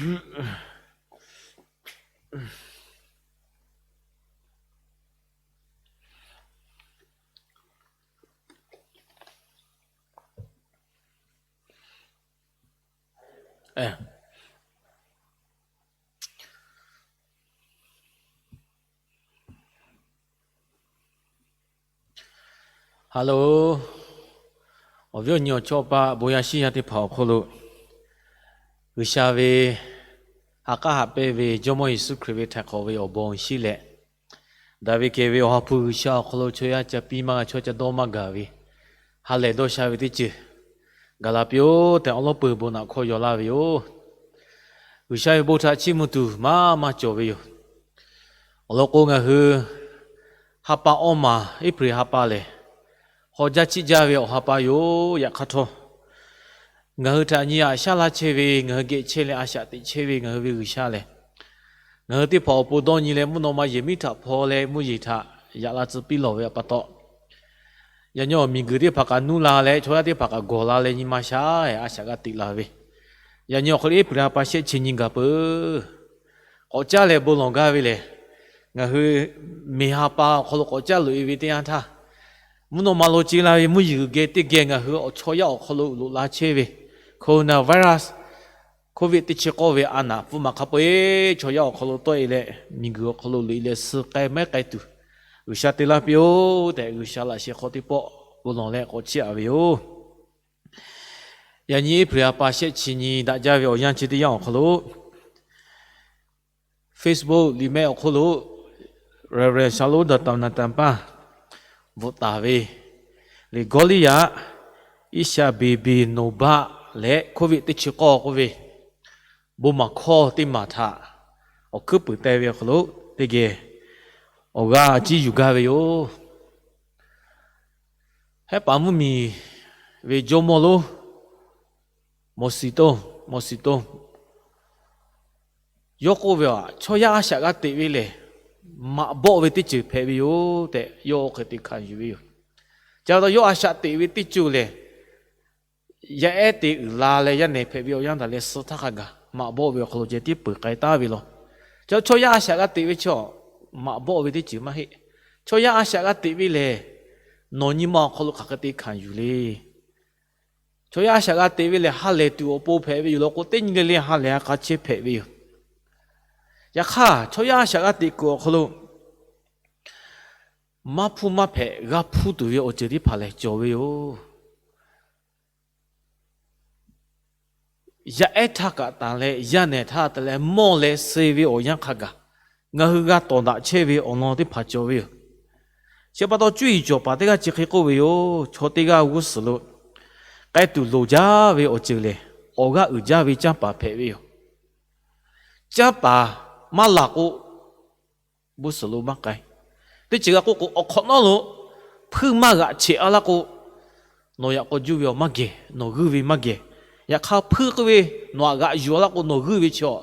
Hello, awˬ viˉ awˬ nyi awˬ chawˇ awˬ paˆ bon yaˇ shiˉ yaˇ teˇ hpaˍ awˬ hk'oˆ lo G'uiˬsha ve ha k'aˉ haꞈ pehnˇ ve Jawˇmawˇ Yeˍsuˆ Hkriꞈ ve htaiˍ hk'awꞈ ve awˬ bon awˬ shinˉ leh, daꞈ ve kehˬ ve Awˬ ha hpu G'uiˬsha awˬ hk'aw lo chaw yaˇ ca piˇ maˇ g'a, chaw ca dawˇ maˇ gaˬ ve ha lehˬ dawˇ sha ve teˇ ceuˬ gaˬ la piˇ-oˆ tehꞈ, awˬ lawˉ peuˬ bon naꞈ hkawˇ yaw laˇ ve yoˬ. G'uiˬsha ve bon htaꞈ chiˇ mvuh tuˬ maˇ maˇ cawˬ ve yoˬ. Awˬ lawn k'o, ngaˬ hui ha pa awˇ maˬ April ha pa lehˬ, haw jaˇ chiˆ jaˇ ve awˬ ha pa yoˬ. Yaꞈ hk'aˇ htawˇ, ngaˬ hui htaꞈ nyi aꞈ shaˉ laˇ chehˇ ve, ngaˬ hui geh chehˇ leh a shaꞈ teꞈ chehˇ ve ngaˬ hui ve G'uiˬsha lehˬ, ngaˬ hui teˇ hpaˍ awˬ pon dawˇ nyi leh mvuhˇ naw ma yehˬ miˉ htaꞈ hpaw leh mvuhˇ yeˬ htaꞈ yaꞈ la tcuh piˇ lawˬ ve pa taw, yaꞈ nyi awˬ miˬguiˬ teˇ hpaˍ kaꞈ nuˇ la leh, chaw yaˇ teˇ hpaˍ kaꞈ gawˬ la leh nyi ma sha-e a shaꞈ g'a teꞈ la ve, yaꞈ nyi awˬ hk'aw lo April ha pa shehˆ chi nyi gaˬ peuˬ. K'awꞈ caˇ leh bon lawˬ gaˇ ve lehˬ, ngaˬ hui miˬ ha pa awˬ hk'aw lo k'awꞈ caˇ loꞈ-e ve teˇ yanˇ htaˇ, mvuhˇ naw ma lo ce la ve mvuhˇ yeˬ geh teˇ geh ngaˬ hui awˬ chaw yaˇ awˬ hk'aw lo loꞈ la chehˇ ve coronavirus, Covid teˇ chi k'awˇ ve a naˍ pfuhˇ maˬ hk'a peu-eˬ chaw yaˇ awˬ hk'aw lo tawˆ-e leh, miˬguiˬ awˬ hk'aw lo loꞈ-e leh suh k'ai mehˉ k'ai tuˬ, G'uiˬsha te laˇ piˇ-oˆ tehꞈ, G'uiˬsha laꞈ sheh hk'aw teˇ pawˆ bon lawˬ leh k'awꞈ chiˇ aꞈ ve yoˬ. Yaꞈ nyi April ha pa shehˆ chi nyi daꞈ jaˇ ve awˬ yanˇ chi teˇ yanˇ awˬ hk'aw lo, Facebook liꞈ mehˆ awˬ hk'oˆ lo Reverend Shalom Daˍtaˍ Naˍtanˍ paˇ bvuhꞈ taˍ ve liꞈ Gawˇliˇyaꞈ, Iˉshaˍ beˍ beˍ noˍ baˆ leh Covid teˇ chi k'awˇ k'oˆ ve bon maˬ hkawˇ teˇ maˬ htaꞈ awˬ hkuiˉ puiˍ teh ve awˬ hk'aw lo teˇ geh awˬ g'aˇ ciˇ yuˬ gaˇ ve yoˬ. Hehˉ paˍ mvuhˇmiˬ ve jawˇmawˇ lonˉ Mawˬsiˍ toˇ, Mawˬsiˍ toˇ, yawˇ k'oˆ ve, chaw yaˇ a shaꞈ g'a teꞈ ve lehˬ, maꞈ bawˆ ve teˇ ceuˬ hpehꞈ ve yoˬ tehꞈ, yawˇ oˇ hk'e te hkanˍ yuˬ ve yoˬ. Ca taw yawˇ a shaꞈ teꞈ ve teˇ ceuˬ lehˬ, yaˇ ehˉ te uiˍ la leh yaˇ nehˬ hpehꞈ ve awˬ yanˇ htaꞈ leh suh htaˇ hk'a gaˬ maꞈ bawˆ ve awˬ hk'aw lo ceh tiˉ peuˬ k'ai taˉ ve law. Ca chaw yaˇ a shaꞈ g'a teꞈ ve chaw, maꞈ bawˆ ve teˇ ceuˬ maˇ heˆ. Chaw yaˇ a shaꞈ g'a teꞈ ve lehˬ, nawˬ nyi ma awˬ hk'aw lo hk'aˬ hk'e te hkanˍ yuˬ le. Chaw yaˇ a shaꞈ g'a teꞈ ve lehˬ, ha lehˬ tuˬ awˬ pon hpehꞈ ve yoˬ law k'o, teˇ nyi le le ha lehˬ a hk'a chehˇ hpehꞈ ve yoˬ. Yaꞈ hk'aˇ, chaw yaˇ a shaꞈ g'a teꞈ kuiˬ awˬ hk'aw lo maˇ hpuˇ maˇ hpehꞈ g'a hpuˇ tuˬ ve awˬ ceuˬ teˇ hpaˍ lehˬ cawˬ ve yoˬ. Yaˇ ehˉ htaˇ kaꞈ tanˬ leh yaˇ nehˬ htaˇ tanˬ leh mawˇ leh suh ve awˬ yanˇ hk'a gaˬ, ngaˬ hui g'a tawˍ daꞈ chehˇ ve awˬ lawn teˇ hpaˍ cawˬ ve yoˬ. Chi pa taw cuˇ yiˍ cawˬ paˍ teˇ g'aˇ chi hk'e k'oˆ ve yoˬ. Chaw teˇ g'aˇ g'uˇ suhˍ lo k'ai tuˬ loˍ jaˇ ve awˬ ceuˬ lehˬ, awˬ g'aˇ uiˍ jaˇ ve canˇ paˍ hpehꞈ ve yoˬ. Canˇ paˍ maˇ laˬ k'o, g'uˇ suhˍ lo maˇ k'ai. Teˇ ceuˬ g'a k'oˆ k'o, awˬ hk'awꞈ nawˉ lo hpuiˇ maˇ g'aꞈ cheꞈ-a laˇ k'o, nawˬ yaꞈ k'aw juˇ ve awˬ maˇ gehˬ, nawˬ g'uiˇ ve maˇ gehˬ. Yaꞈ hk'aˇ, hpuiˇ k'oˆ ve nawˬ htaꞈ g'aꞈ yuˬ-a laˇ k'o, nawˬ g'uiˇ ve chi awˬ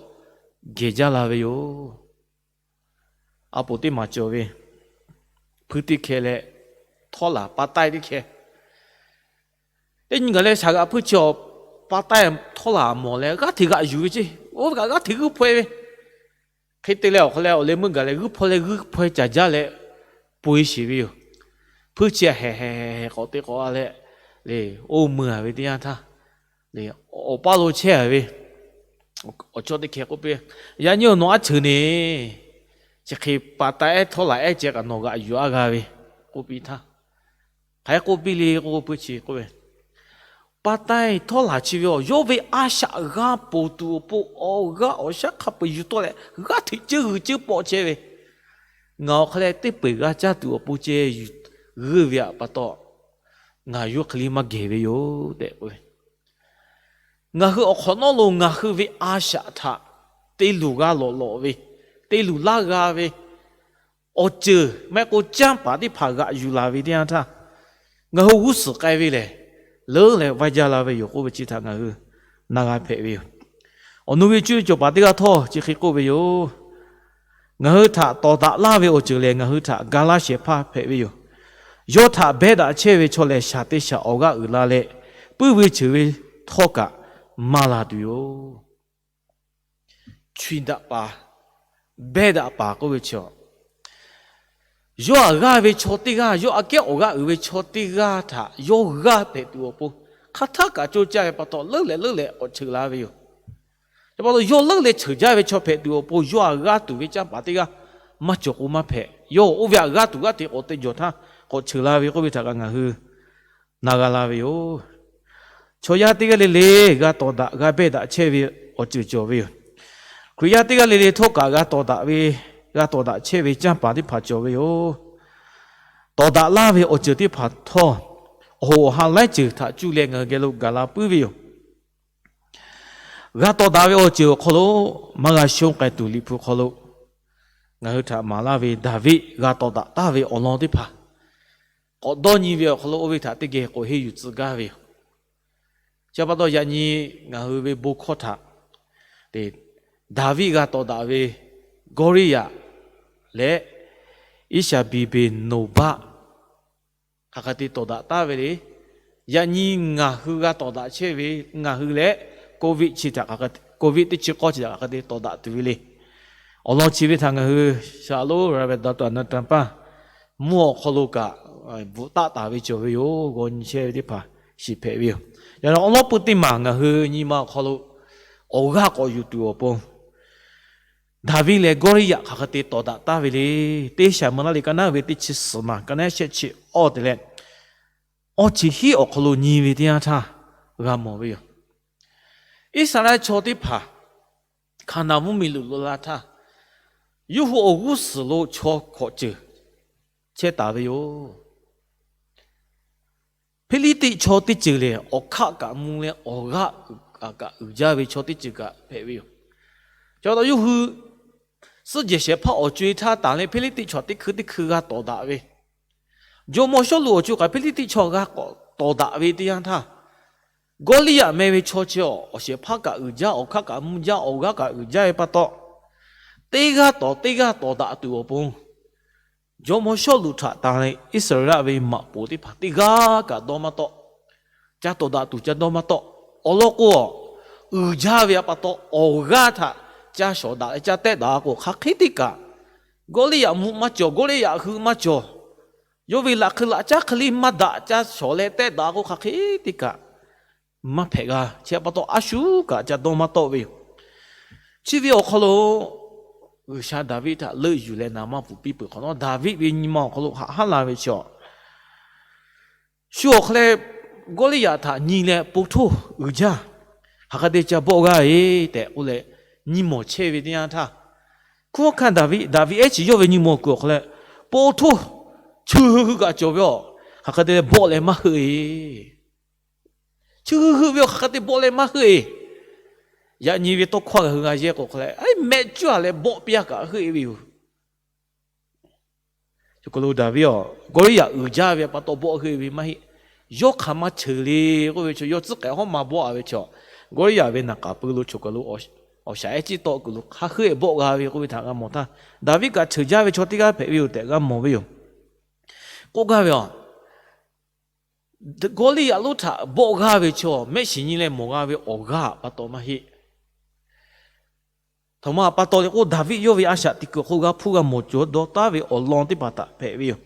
gehˬ jaˇ la ve yoˬ. A poˍ teˇ maˬ cawˬ ve, hpuiˇ teˇ hkeh leh htawˇ laˬ pa taiˇ teˇ hkeh. Teˇ nyi gaˬ leh shaˍ g'aꞈ hpuiˇ chi awˬ pa taiˇ htawˇ laˬ mawˬ leh g'aˇ hteꞈ g'aꞈ yuˬ ve ceˇ. Oˇ ve kaꞈ g'aˇ hteꞈ g'uiˇ hpaw-e ve. Hk'e te leh awˬ hk'aw leh awˬ leh meuˇ gaˬ leh g'uiˇ hpaw leh g'uiˇ hpaw-e caˬ jaˇ leh po-e sheˍ ve yoˬ. Hpuiˇ chi hehˍ hehˍ hehˍ k'awꞈ te k'awꞈ-a leh, le, oˇ mui-a ve teˇ yanˇ htaˇ, le, awˬ paˇ lo chehˇ-a ve awˬ chawˇ teˇ hkeh k'oˆ piˇ, Yaꞈ nyi-oˬ, nawˬ aˉ cheuˬ neˬ, chi hk'e pa taiˇ ehˉ htawˇ laˬ ehˉ ceh kaꞈ nawˬ g'aꞈ yuˬ-a g'a ve, k'oˆ piˇ htaˇ, hk'aˬ hk'e k'oˆ piˇ le k'o, hpuiˇ chi k'oˆ ve, pa taiˇ htawˇ laˬ chi ve awˬ yawˇ ve a shaꞈ g'a ponˬ tuˬ awˬ pon awˬ g'aˇ awˬ shaˉ hk'a peu-eˬ yuˬ tawˆ leh g'aˇ hteꞈ ceuˇ g'uiˬ ceuˇ pawˆ chehˇ ve, ngaˬ awˬ hk'aw leh teˇ peu-eˬ g'a caˇ tuˬ awˬ pon ceh yuˬ g'uiˇ ve pa taw, ngaˬ yawˇ hk'e le maˇ gehˬ ve yoˬ tehꞈ k'oˆ ve. Ngaˬ hui awˬ hk'awꞈ nawˉ lo ngaˬ hui ve a shaꞈ htaꞈ te luˬ g'a lawꞈ lawꞈ ve, te luˬ laˇ g'a ve awˬ ceuˬ maˇ heˆ k'o, canˇ paˍ teˇ hpaˍ g'aꞈ yuˬ laˬ ve teˇ yanˇ htaˇ, ngaˬ hui g'uˇ suhˍ k'ai ve lehˬ, leuˉ leh vaˇ jaˇ la ve yoˬ k'oˆ ve chi htaꞈ ngaˬ hui na g'a hpehꞈ ve yoˬ. Awˬ nu ve cuˇ yiˍ cawˬ paˍ teˇ g'aˇ htawˇ chi hk'e k'oˆ ve yoˬ. Ngaˬ hui htaꞈ tawˍ daꞈ laˇ ve awˬ ceuˬ lehˬ, ngaˬ hui htaꞈ ga laˇ shehˍ hpaˇ hpehꞈ ve yoˬ. Yawˇ htaꞈ behˇ daꞈ chehˇ ve chaw lehˬ, shaˍ teˇ shaˍ awˬ g'aˇ uiˍ la leh, puiˇ ve cheuˬ ve htawˇ kaꞈ maˇ la tuˬ yoˬ. chi daꞈ paˍ, behˇ daꞈ paˍ k'oˆ ve chi, yawˇ htaꞈ g'aˇ ve chaw teˇ g'aˇ, yawˇ aꞈ kehˉ awˬ g'aˇ uiˍ ve chaw teˇ g'aˇ htaꞈ yawˇ g'aˇ hpehꞈ tuˬ awˬ pon, hk'aˬ htaˆ kaꞈ coˇ caˇ ve pa taw, leuˉ leh leuˉ leh k'awꞈ cheuˬ la ve yoˬ. Chi pa taw, yawˇ leuˉ leh cheuˬ jaˇ ve chaw hpehꞈ tuˬ awˬ pon, yawˇ htaꞈ g'aˇ tuˬ ve canˇ paˍ teˇ g'aˇ maˇ cawˬ k'o maˇ hpehꞈ. Yawˇ oˇ ve htaꞈ g'aˇ tuˬ g'aˇ te k'awꞈ te jawˬ htaˇ, k'awꞈ cheuˬ la ve k'oˆ ve htaꞈ kaꞈ ngaˬ hui na g'a la ve yoˬ. Chaw yaˇ teˇ g'aˇ le le g'a tawˍ daꞈ g'a behˇ daꞈ chehˇ ve awˬ ceuˬ cawˬ ve yoˬ. Hkriꞈ yaˇ teˇ g'aˇ le le htawˇ kaꞈ g'a tawˍ daꞈ ve, g'a tawˍ daꞈ chehˇ ve canˇ paˍ teˇ hpaˍ cawˬ ve yoˬ. Tawˍ daꞈ laˇ ve awˬ ceuˬ teˇ hpaˍ htawˇ, awˬ hoꞈ awˬ ha laiˉ ceuˬ htaꞈ cuˇ leh ngaˬ hui geh lo gaˬ la puiˉ ve yoˬ. G'a tawˍ daꞈ ve awˬ ceuˬ awˬ hk'aw lo maˇ g'a shonˇ k'ai tuˬ, Liꞈ hpu hk'aw lo ngaˬ hui htaꞈ maˍ laˇ ve Daˍviˆ g'a tawˍ daꞈ taˍ ve awˬ lawn teˇ hpaˍ k'awꞈ dawˇ nyi ve awˬ hk'aw lo, oˇ ve htaꞈ teˇ geh k'awꞈ henˇ yuˬ tcuh gaˇ ve yoˬ. Chi pa taw, yaꞈ nyi ngaˬ hui ve bon hkawˇ htaꞈ Daˍviˆ g'a tawˍ daꞈ ve Gawˇliˇyaꞈ leh Iˉshaˍbiˍbeˍnoˍbaˆ hk'aˬ hk'e te tawˍ daꞈ taˍ ve le. Yaꞈ nyi ngaˬ hui g'a tawˍ daꞈ chehˇ ve, ngaˬ hui leh Covid chi htaꞈ, Covid teˇ chi k'awˇ chi htaꞈ hk'aˬ hk'e te tawˍ daꞈ tuˬ ve le. Awˬ lawn chi ve htaꞈ ngaˬ hui shaˍ lonˉ Reverend Doctor Anantapan mvuhˇ awˬ hk'aw lo kaꞈ bvuhꞈ taˆ taˍ ve cawˬ ve yoˬ. G'aw nyi chehˇ ve teˇ hpaˍ shiˍ hpehꞈ ve yoˬ. Yaꞈ nyi awˬ lawn pui teˇ maˬ ngaˬ hui nyi ma awˬ hk'aw lo awˬ g'aˇ k'awꞈ yuˬ tuˬ awˬ pon, Daˍviˆ leh Gawˇliˇyaꞈ hk'aˬ hk'e te tawˍ daꞈ taˍ ve le. Teˇ Saˍmuˍeˍlaˆ liꞈ ka naˉ ve teˇ chi suhˍ maˬ, ka naˉ shehˆ chi awˇ te leh awˇ chi hiˉ awˬ hk'aw lo nyi ve teˇ yanˇ htaˇ g'a mawˬ ve yoˬ. Iˉsaˍreˍlaˆ chaw teˇ hpaˍ Hkaˍnanˍ mvuhˇmiˬ loꞈ la htaˇ, yawˇ hui awˬ g'uˇ suhˍ lo chaw hkawꞈ ceuˬ chehˇ taˍ ve yoˬ. Hpiˇliˇtiˆ chaw teˇ ceuˬ lehˬ, awˬ hkaˆ kaꞈ mvuh leh awˬ g'aˇ kaꞈ uiˍ jaˇ ve chaw teˇ ceuˬ kaꞈ hpehꞈ ve yoˬ. Chi pa taw, yawˇ hui suhˉ jehˬ shehˍ hpaˇ awˬ co-e htaˇ tanˬ leh Hpiˇliˇtiˆ chaw teˇ hkui teˇ hkui g'a tawˍ daꞈ ve, jawˇmawˇ Sawˉluꞈ awˬ co-e kaꞈ Hpiˇliˇtiˆ chaw g'a k'awꞈ tawˍ daꞈ ve teˇ yanˇ htaˇ, Gawˇliˇyaꞈ meh ve chaw chi awˬ shehˍ hpaˇ kaꞈ uiˍ jaˇ, awˬ hkaˆ kaꞈ mvuh jaˇ, awˬ g'aˇ kaꞈ uiˍ jaˇ ve pa taw, teˇ g'aˇ tawˍ teˇ g'aˇ tawˍ daꞈ tuˬ awˬ pon, jawˇmawˇ Sawˉluꞈ htaꞈ tanˬ leh Iˉsaˍreˍlaˆ ve maꞈ poˍ teˇ hpaˍ teˇ g'aˇ kaꞈ dawˇ maˇ tawˆ. Ca tawˍ daꞈ tuˬ ca dawˇ maˇ tawˆ. Awˬ lawn k'o, uiˍ jaˇ ve pa taw, awˬ g'aˇ htaꞈ ca shawˍ daꞈ leh ca tehˆ daꞈ k'o, hk'aˬ hk'e teˇ kaꞈ Gawˇliˇyaꞈ mvuh maˇ cawˬ, Gawˇliˇyaꞈ hui maˇ cawˬ. Yawˇ ve laꞈ hk'eu laꞈ caˉ hk'e le maˇ daꞈ, ca shawˍ leh tehˆ daꞈ k'o, hk'aˬ hk'e teˇ kaꞈ maˇ hpehꞈ g'a. Chi pa taw, a shu kaꞈ ca dawˇ maˇ tawˆ ve yoˬ. Chi ve awˬ hk'aw lo G'uiˬsha Daˍviˆ htaꞈ leuˆ yuˬ leh naˍ maˇ pfuhˍ piˇ peuˬ hk'awꞈ nawˉ, Daˍviˆ ve nyi ma awˬ hk'aw lo haꞈ haˉ la ve chaw, shu awˬ hk'aw leh Gawˇliˇyaꞈ htaꞈ nyi leh, po htoˇ uiˍ jaˇ, hk'aˬ hk'e te ca bawˆ g'aˇ e tehꞈ k'oˆ leh, nyi mawˬ chehˇ ve teˇ yanˇ htaˇ, hkunˉ hawˉ hkanˇ Daˍviˆ, Daˍviˆ ehˉ chi yawˇ ve nyi ma awˬ kuiˬ awˬ hk'aw leh, po htoˇ chu hui hui kaꞈ cawˬ ve yoˬ. Hk'aˬ hk'e te leh bawˆ leh maˇ heuˆ e. Chu hui hui ve yoˬ, hk'aˬ hk'e te bawˆ leh maˇ heuˆ e. Yaꞈ nyi ve tawˇ hkawˇ ngaˬ hui g'a yehˇ k'o hk'a leh, mehˆ cuˉ a leh bawˆ piˇ a kaꞈ heuˆ e ve yoˬ. Choˬ kaˬ lo Daˍviˆ a, Gawˇliˇyaꞈ uiˍ jaˇ ve pa taw bawˆ heuˆ e ve maˇ heˆ. Yawˇ hk'aˬ ma cheuˬ le k'oˆ ve chaw, yawˇ tcuhˉ k'ehꞈ hawˉ ma bawˆ a ve chaw, Gawˇliˇyaꞈ ve naˍ k'aˍ pui lo choˬ kaˬ lo awˬ shaˍ ehˉ ciˉ tawˆ kuiˬ lo hk'a heuˆ e bawˆ g'a ve k'oˆ ve htaꞈ g'a mawˬ htaˇ, Daˍviˆ kaꞈ cheuˬ jaˇ ve chaw teˇ g'aˇ hpehꞈ ve yoˬ tehꞈ g'a mawˬ ve yoˬ. K'oˆ gaˇ ve a, Gawˇliˇyaꞈ lonˉ htaꞈ bawˆ g'aˇ ve chaw mehˆ shiˍ nyi leh mawˬ g'a ve awˬ g'aˇ pa taw maˇ heˆ. Htaꞈ ma pa taw leh k'o, Daˍviˆ yawˇ ve a shaꞈ teꞈ kuiˬ hk'oˆ g'a hpuˇ g'a mawˬ cawˬ dawˇ taˉ ve awˬ lawn teˇ hpaˍ htaꞈ hpehꞈ ve yoˬ.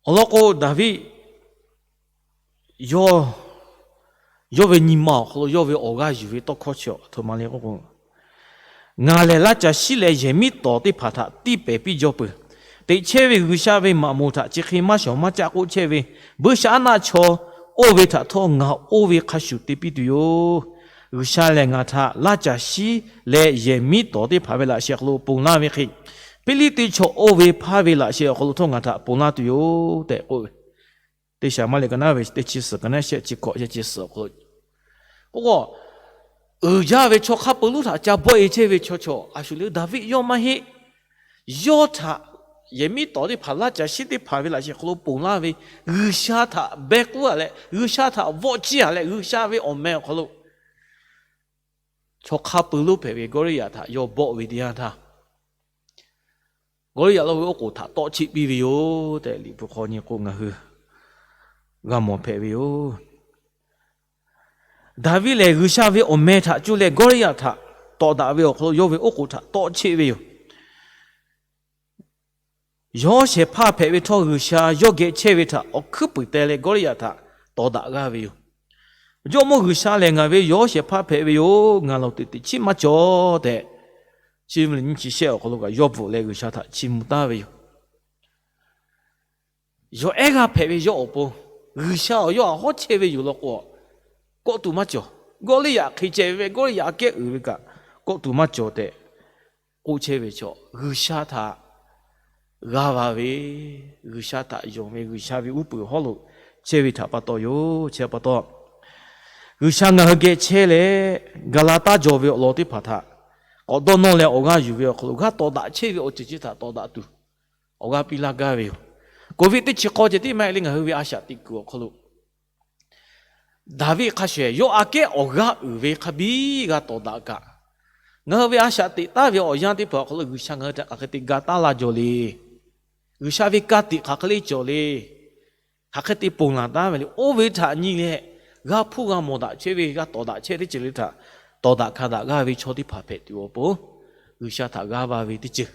Awˬ lawn k'o, Daˍviˆ yawˇ, yawˇ ve nyi ma awˬ hk'aw lo yawˇ ve awˬ g'aˇ yuˬ ve tawˇ hkawˇ chi a htoꞈ ma le k'oˆ k'o, Ngaˬ lehˬ laˇ caˬ shiˉ leh yehˬ miˉ tawˍ teˇ hpaˍ htaꞈ tiˇ pehˍ piˇ jaw peuˬ. Teꞈ chehˇ ve G'uiˬsha ve maꞈ moˍ htaꞈ chi hk'e maˇ shawˍ maˇ caˆ k'oˆ chehˇ ve, buiˇshaˆaˉnaˆ chaw oˇ ve htaꞈ htawˇ ngaˬ oˇ ve hk'a shuˍ te piˇ tuˬ yoˬ. G'uiˬsha lehˬ ngaˬ htaꞈ laˇ caˬ shiˉ leh yehˬ miˉ tawˍ teˇ hpaˍ ve laꞈ sheh hk'aw lo ponˬ laˇ ve hk'e, Hpiˇliˇtiˆ chaw oˇ ve hpaˇ ve laꞈ sheh awˬ hk'aw lo htawˇ ngaˬ htaꞈ ponˬ laˇ tuˬ yoˬ tehꞈ k'oˆ ve, teˇ Saˍmuˍeˍlaˆ liꞈ ka naˉ ve teˇ chi suhˍ, ka naˉ shehˆ chi hkawꞈ, shehˆ chi suhˍ awˬ hk'aw lo k'oˆ k'o, uiˍ jaˇ ve chaw hk'a peu lonˉ htaꞈ ca bawˆ e chehˇ ve chaw chaw a shu le, Daˍviˆ yawˇ maˇ heˆ. Yawˇ htaꞈ yehˬ miˉ tawˍ teˇ hpaˍ, laˇ caˬ shiˉ teˇ hpaˍ ve laꞈ sheh hk'aw lo ponˬ laˇ ve, G'uiˬsha htaꞈ beh k'uˉ a leh, G'uiˬsha htaꞈ vawˆ ciˇ a leh, G'uiˬsha ve awˬ meh awˬ hk'aw lo chaw hk'a peu lonˉ hpehꞈ ve Gawˇliˇyaꞈ htaꞈ yawˇ bawˆ ve teˇ yanˇ htaˇ, Gawˇliˇyaꞈ lonˉ ve oˉ k'oˍ htaꞈ tawˆ cheˆ piˇ ve yoˬ tehꞈ, Liꞈ hpu hk'aw nyi k'o ngaˬ hui g'a mawˬ hpehꞈ ve yoˬ. Daˍviˆ lehˬ, G'uiˬsha ve awˬ meh htaꞈ cuˇ leh Gawˇliˇyaꞈ htaꞈ tawˍ daꞈ ve awˬ hk'aw lo yawˇ ve oˉ k'oˍ htaꞈ tawˆ cheˆ ve yoˬ. Yawˇ shehˍ hpaˇ hpehꞈ ve htawˇ, G'uiˬsha yawˇ geh chehˇ ve htaꞈ awˬ hkuiˉ puiˍ teh leh Gawˇliˇyaꞈ htaꞈ tawˍ daꞈ g'aˇ ve yoˬ. Jawˇmawˇ G'uiˬsha lehˬ, ngaˬ ve yawˇ shehˍ hpaˇ hpehꞈ ve yoˬ. Ngaˬ lawˬ teꞈ teꞈ chiˉ maˇ cawˬ tehꞈ, chi ve lehˬ nyiˇ chi shehˆ awˬ hk'aw lo kaꞈ yawˇ bvuhꞈ leh G'uiˬsha htaꞈ chiˇ mvuh taˍ ve yoˬ. Yawˬ ehˉ g'aˇ hpehꞈ ve yawˇ awˬ pon, G'uiˬsha awˬ yawˇ htaꞈ hawˉ chehˇ ve yoˬ law k'o, kawˆ tuˬ maˇ cawˬ. Gawˇliˇyaꞈ hk'e ceh ve, Gawˇliˇyaꞈ aꞈ kehˉ uiˍ ve kaꞈ, kawˆ tuˬ maˇ cawˬ tehꞈ k'oˆ chehˇ ve chaw, G'uiˬsha htaꞈ g'aˇ va ve, G'uiˬsha htaꞈ yonˍ ve, G'uiˬsha ve uˉ peunˍ hawˉ lo chehˇ ve htaꞈ pa taw yoˬ. Chi pa taw, G'uiˬsha ngaˬ hui geh chehˇ leh, gaˬ la taˇ jaw ve awˬ lawn teˇ hpaˍ htaꞈ k'awꞈ dawˇ nawˇ leh awˬ g'aˇ yuˬ ve awˬ hk'aw lo g'aˇ tawˍ daꞈ chehˇ ve awˬ ceuˬ chi htaꞈ tawˍ daꞈ tuˬ awˬ g'aˇ piˇ laˇ gaˇ ve yoˬ. Covid teˇ chi hk'aw ceh tiˉ maˇ heˆ leh, ngaˬ hui ve a shaꞈ teꞈ kuiˬ awˬ hk'aw lo Daˍviˆ hk'a shehˍ yawˇ aꞈ kehˉ awˬ g'aˇ uiˍ ve hk'a biˇ g'a tawˍ daꞈ kaꞈ, ngaˬ hui ve a shaꞈ teꞈ taˍ ve awˬ yanˇ teˇ hpaˍ awˬ hk'aw lo G'uiˬsha ngaˬ hui htaꞈ hk'aˬ hk'e te ga taˉ la jaw le. G'uiˬsha ve ka tiꞈ hk'aˬ hk'e le cawˬ le. Hk'aˬ hk'e te ponˬ laˬ taˉ ve le. Oˇ ve htaꞈ nyi leh, g'a hpuˇ g'a mawˬ daꞈ chehˇ ve, g'a tawˍ daꞈ chehˇ teˇ ceuˬ le htaꞈ tawˍ daꞈ hkanˍ daꞈ g'aˇ ve chaw teˇ hpaˍ hpehꞈ tuˬ awˬ pon, G'uiˬsha htaꞈ g'aˇ va ve teˇ ceuˬ